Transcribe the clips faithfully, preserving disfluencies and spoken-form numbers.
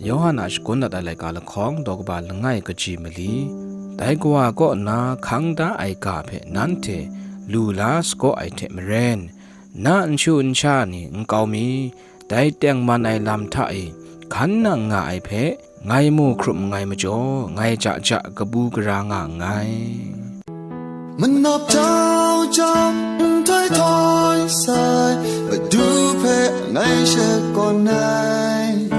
Yawhan a shagun dat ai laika lahkawng daw kaba langai kaji mali, dai Kawa kaw nna hkang da ai ga hpe nanhte lu la sagaw ai hte maren, na nshu nsha ni nkau mi, dai tengman ai lam hta e hkan nang nga ai hpe ngai mu hkrup nngai majaw, ngai ja ja kabu gara nga nngai. Manawp jau jau, nhtoi htoi sai, Madu hpe ngai shakawn ai.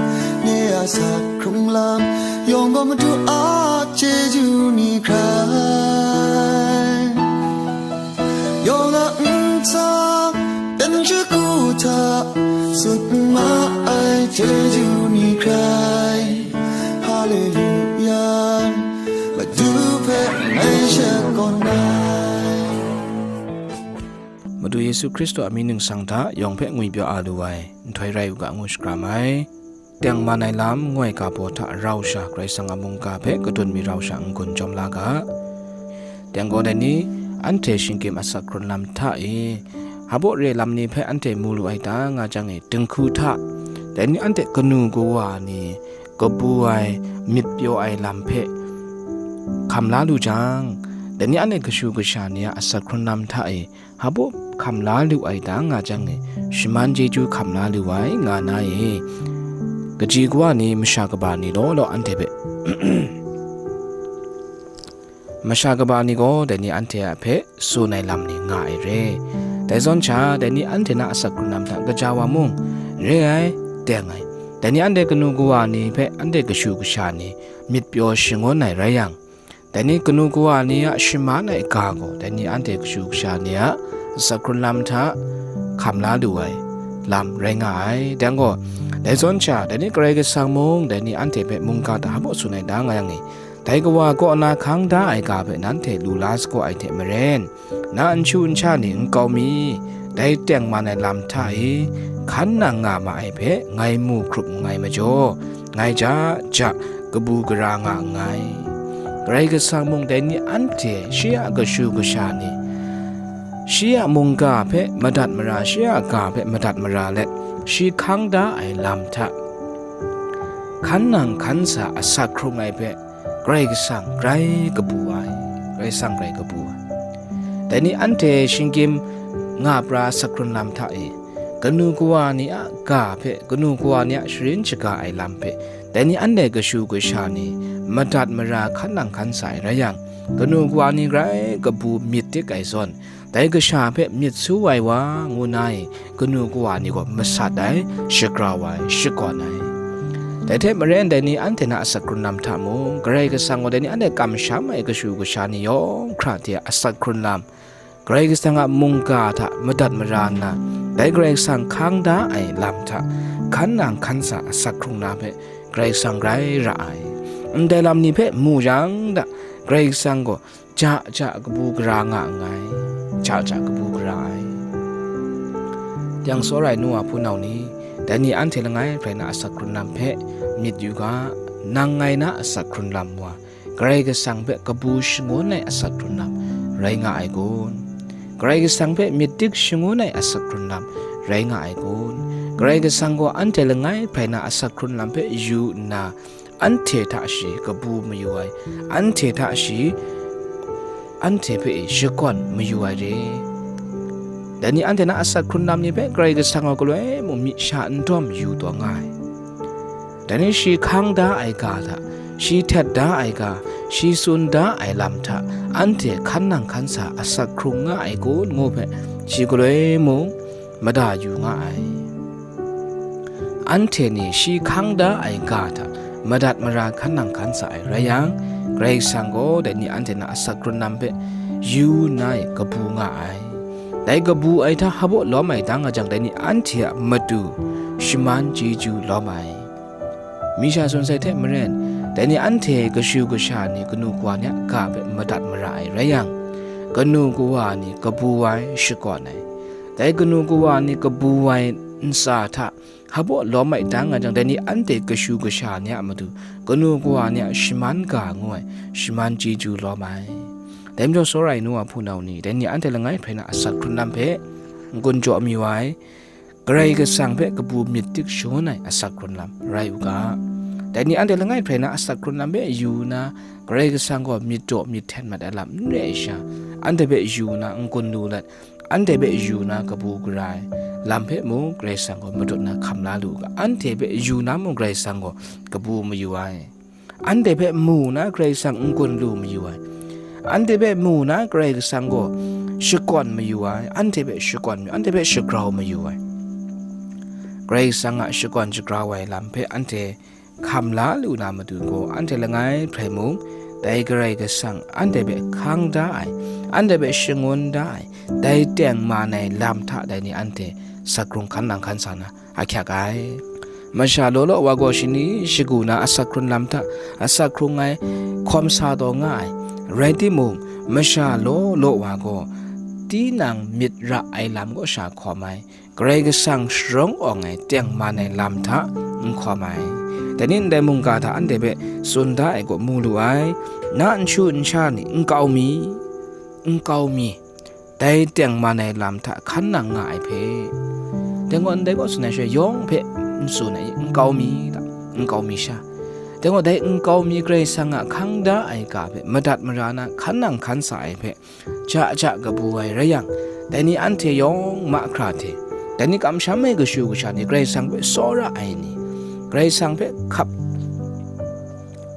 Nye a sak hkrung lam yawng gaw Madu a chyeju ni hkrai. Yawng a ntsa dan shagu hta sut ma ai chyeju ni hkrai. Haleluya, Madu hpe ngai shakawn ai. Madu Yesu Hkristu a mying ningsang hta yawng hpe ngwipyaw a lu ai nhtoi rai u ga ngu shakram ai. Tengman ai lam ngoi ga baw hta rau sha Karai Kasang a mungga hpe kadun mi rau sha n-gun jawm la ga. Teng gaw dai ni, anhte shinggyim asak hkrun lam hta e, hpabaw re lam ni hpe anhte mu lu ai ta nga jang e, dinghku hta, dai ni anhte kanu kawa ni kabu ai, myit pyaw ai lam hpe hkam la lu jang, dai ni anhte kashu kasha ni a asak hkrun lam hta e, hpabaw hkam la lu ai ta nga jang e, shaman chyeju hkam la lu ai nga na e, kaji kawa ni, masha kaba ni law law anhte hpe masha kaba ni gaw dai ni anhte a hpe tsun ai lam ni nga ai re. Dai zawn sha, dai ni anhte na asak hkrun lam hta kaja wa mung, re ai, teng ai. Dai ni anhte kanu kawa ni hpe anhte kashu kasha ni myit pyaw shangun ai rai yang, dai ni kanu kawa ni a shaman ai ga gaw, dai ni anhte kashu kasha ni a asak hkrun lam hta hkam la lu ai lam rai nga ai. Dai gaw, dai zawn sha, dai ni Karai Kasang mung, dai ni anhte hpe mungga hta hpabaw tsun ai ta nga yang e, dai Kawa kaw na hkang da ai ga hpe nanhte lu la sagaw ai hte maren, na nshu nsha ni nkau mi, dai tengman ai lam hta e hkan nang nga ma ai hpe ngai mu hkrup nngai majaw, ngai ja ja kabu gara nga nngai. Karai Kasang mung dai ni anhte shi a kashu kasha ni, shi a mungga hpe madat mara, shi a ga hpe madat mara let, shi hkang da ai lam hta hkan nang hkan sa asak hkrung ai hpe, Karai Kasang grai kabu ai, Karai Kasang grai kabu ai. Dai ni anhte shinggyim nga pra asak hkrun lam hta e, kanu kawa ni a ga hpe, kanu kawa ni a sharin shaga ai lam hpe, dai ni anhte kashu kasha ni madat mara hkan nang hkan sa ai rai yang, kanu kawa ni grai kabu myit dik ai zawn, dai kasha hpe myit su ai wa ngu na e, kanu kawa ni gaw masat ai, shagrau ai, shakawn ai. Dai hte maren dai ni anhte na asak hkrun lam hta mung, Karai Kasang gaw dai ni anhte kamsham ai kashu kasha ni yawng hkra de a asak hkrun lam, Karai Kasang a mungga hta madat mara nna, dai Karai Kasang hkang da ai lam hta hkan nang hkan sa asak hkrung na hpe Karai Kasang grai ra ai. Ndai lam ni hpe mu yang da, Karai Kasang gaw ja ja kabu gara nga nngai, ja ja kabu gara ai. Yang tsawra ai nu wa hpunau ni, dai ni anhte langai hprai na asak hkrun lam hpe myit yu ga, nang ngai na asak hkrun lam wa, Karai Kasang hpe kabu shangun ai asak hkrun lam rai nga ai kun? Karai Kasang hpe myit dik shangun ai asak hkrun lam rai nga ai kun? Karai Kasang gaw anhte langai hprai na asak hkrun lam hpe yu nna, anhte hta shi kabu mayu ai, anhte hta shi, anhte hpe e shakawn mayu ai re. Dai ni anhte na asak hkrun lam ni hpe Karai Kasang gaw galoi mung myit sha n dawm yu taw nga ai. Dai ni shi hkang da ai ga hta, shi htet da ai ga, shi tsun da ai lam hta, anhte hkan nang hkan sa asak hkrung nga ai kun ngu hpe, shi galoi mung mada yu nga ai. Anhte ni shi hkang da ai ga hta madat mara hkan nang hkan sa ai rai yang, Karai Kasang gaw dai ni anhte na asak hkrun lam hpe yu nna e kabu nga ai. Dai kabu ai hta hpabaw lawm ai ta nga jang, dai ni anhte a matu shaman chyeju lawm ai. Mi sha tsun sai hte maren, dai ni anhte kashu kasha ni kanu kawa ni a ga hpe madat mara ai rai yang, kanu kawa ni kabu ai, shakawn ai. Dai kanu kawa ni kabu ai ntsa hta hpabaw lawm ai ta nga jang, dai ni anhte kashu kasha ni a matu kanu kawa ni a shaman ga ngu ai, shaman chyeju lawm ai. Dai majaw tsawra ai nu wa hpunau ni, dai ni anhte langai hprai na asak hkrun lam hpe n-gun jaw mi wa ai, Karai Kasang hpe kabu myit dik shangun ai asak hkrun lam rai u ga. Dai ni anhte langai hprai na asak hkrun lam hpe yu na, Karai Kasang gaw myit daw myit hten mat ai lam n re ai sha, anhte hpe yu na n-gun lu let, anhte hpe yu na kabu gara ai lam hpe mung Karai Kasang gaw madut na hkam la lu u ga, anhte hpe yu na mung Karai Kasang gaw kabu mayu ai. Anhte hpe mu na Karai Kasang n-gun lu mayu ai. Anhte hpe mu na Karai Kasang gaw shakawn mayu ai. Anhte hpe shakawn mayu, anhte hpe shagrau mayu ai. Karai Kasang a shakawn shagrau ai lam hpe anhte hkam la lu na matu gaw, anhte langai hprai mung, dai Karai Kasang anhte hpe hkang da ai, anhte hpe shangun da ai, dai tengman ai lam hta dai ni anhte asak hkrung hkan nang hkan sa na ahkyak ai. Masha law law wa gaw shani shagu na asak hkrun lam hta asak hkrung ai hkawm sa taw nga ai. Rai timung, masha law law wa gaw tinang myit ra ai lam kaw sha hkawm ai, Karai Kasang sharawng awng ai tengman ai lam hta n hkawm ai. Dai ni ndai mungga hta anhte hpe tsun da ai gaw mu lu ai, na nshu nsha ni nkau mi, nkau mi, dai tengman ai lam hta hkan nang nga ai hpe, dai gaw ndai gaw tsun ai sha yawng hpe n tsun ai, nkau mi hta, nkau mi sha, dai gaw dai nkau mi Karai Kasang a hkang da ai ga hpe madat mara na hkan nang hkan sa ai hpe, ja ja kabu ai rai yang, dai ni anhte yawng mahkra hte, dai ni kamsham ai kashu kasha ni, Karai Kasang hpe tsawra ai ni, Karai Kasang hpe hkap,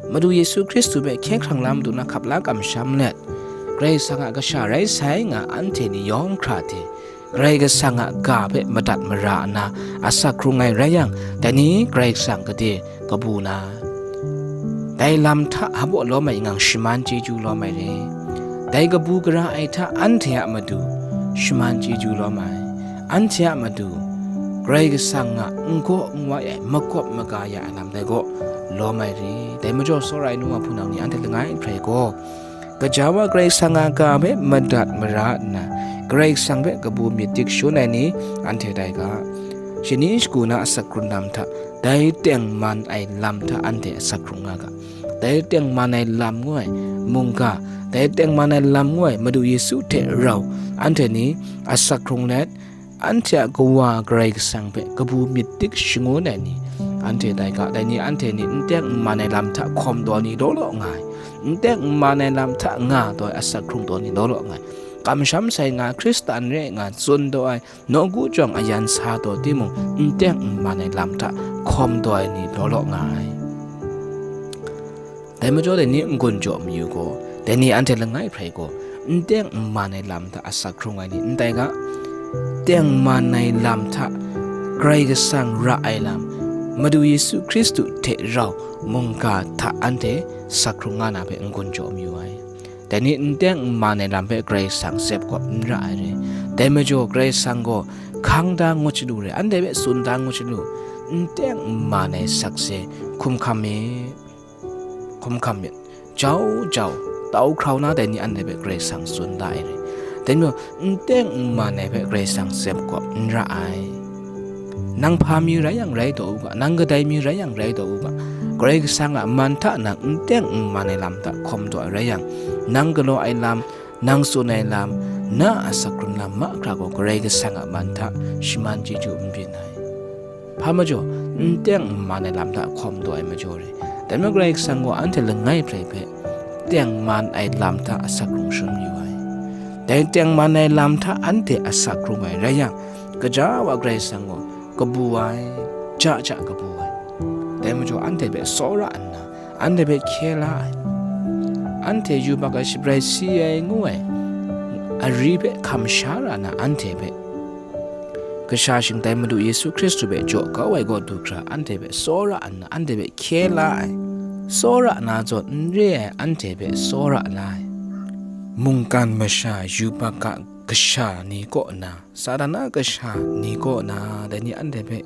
Madu Yesu Hkristu hpe hkye hkrang la matu na hkap la kamsham let, Karai Kasang a kasha rai sai nga anhte ni yawng hkra hte, Karai Kasang a ga hpe madat mara nna asak hkrung ai rai yang, dai ni Karai Kasang gade kabu na, dai lam hta hpaw lawm ai ngang shaman chyeju lawm ai re. Dai kabu gara ai hta anhte a matu shaman chyeju lawm ai, anhte a matu Karai Kasang a n gaw n wai ai, makawp maga ya ai lam dai gaw lawm ai re. Dai majaw, tsawra ai nu wa hpunau ni, anhte langai hprai gaw, gaja wa Karai Kasang a ga hpe madat mara nna, Karai Kasang hpe kabu myit dik shangun ai ni, anhte tai ga. Shani shagu na asak hkrun lam hta, dai tengman ai lam hta anhte asak hkrung nga ga. Dai tengman ai lam ngu ai mungga, dai tengman ai lam ngu ai Madu Yesu hte rau, anhte ni asak hkrung let, anhte a Kawa Karai Kasang hpe kabu myit dik shangun ai ni, anhte tai ga. Dai ni anhte ni n teng n man ai lam hta hkawm taw ni law law nga ai, n teng n man ai lam hta nga taw ai asak hkrung taw ni law law nga ai, kamsham sai nga, Hkristan re nga tsun taw ai, nawku jawng ayan sa taw timung, n teng n man ai lam hta hkawm taw ai ni law law nga ai. Dai majaw, dai ni n-gun jaw mayu gaw, dai ni anhte langai hprai gaw, n teng n man ai lam hta asak hkrung ai ni n tai ga. Tengman ai lam hta, Karai Kasang ra ai lam, Madu Yesu Hkristu hte rau mungga hta anhte sak hkrung nga na hpe n-gun jaw mayu ai. Dai ni n teng n man ai lam hpe Karai Kasang tsep kawp n ra ai re. Dai majaw, Karai Kasang gaw hkang da ngut chyalu re, anhte hpe tsun da ngut chyalu, n teng n man ai sakse hkum hkam myit, hkum hkam myit. Jau jau, tau hkrau na dai ni anhte hpe Karai Kasang tsun da ai re. Dai majaw, n teng n man ai hpe Karai Kasang tsep kawp n ra ai. Nang hpa mi rai yang rai taw u ga, nang kadai mi rai yang rai taw u ga, Karai Kasang a man hta nang n teng n man ai lam hta hkawm taw ai rai yang, nang galaw ai lam, nang tsun ai lam, na a sak hkrun lam mahkra gaw Karai Kasang a man hta shaman chyeju n byin ai. Hpa majaw, n teng n man ai lam hta hkawm taw ai majaw re. Dai majaw, Karai Kasang gaw anhte langai hprai hpe tengman ai lam hta asak hkrung shangun yu ai. Dai tengman ai lam hta anhte asak hkrung ai rai yang, gaja wa Karai Kasang gaw kabu ai, ja ja kabu ai. Dai majaw, anhte hpe tsawra nna, anhte hpe hkye la ai, anhte yubak ai shabrai si ai ngu ai ari hpe hkam sha ra na, anhte hpe Kasha shingtai Madu Yesu Hkristu hpe jaw kau ai gaw du hkra, anhte hpe tsawra nna, anhte hpe hkye la ai, tsawra na zawn n re ai, anhte hpe tsawra la ai. Mungkan masha yubak a kasha ni kaw na, Satan a kasha ni kaw na, dai ni anhte hpe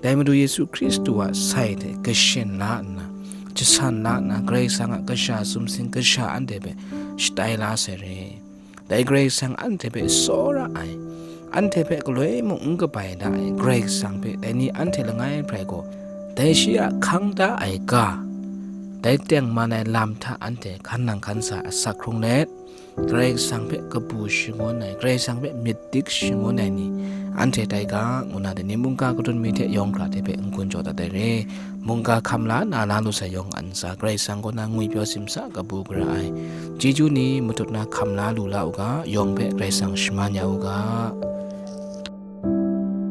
dai Madu Yesu Hkristu a sai hte kashin la nna, jasan la nna, Karai Kasang a kasha sumsing kasha anhte hpe shatai la sai re. Dai Karai Kasang anhte hpe tsawra ai, anhte hpe galoi mung n kabai da ai Karai Kasang hpe dai ni anhte langai hprai gaw, dai shi a hkang da ai ga, dai tengman ai lam hta anhte hkan nang hkan sa asak hkrung let, Karai Kasang hpe kabu shangun ai, Karai Kasang hpe myit dik shangun ai ni, anhte tai ga, ngu na dai ni mungga kadun mi hte yawng hkra hte hpe n-gun jaw dat ai re. Mungga hkam la na la lu sai yawng a ntsa, Karai Kasang kaw na ngwipyaw simsa kabu gara ai, chyeju ni matut na hkam la lu la u ga, yawng hpe Karai Kasang shaman ya u ga.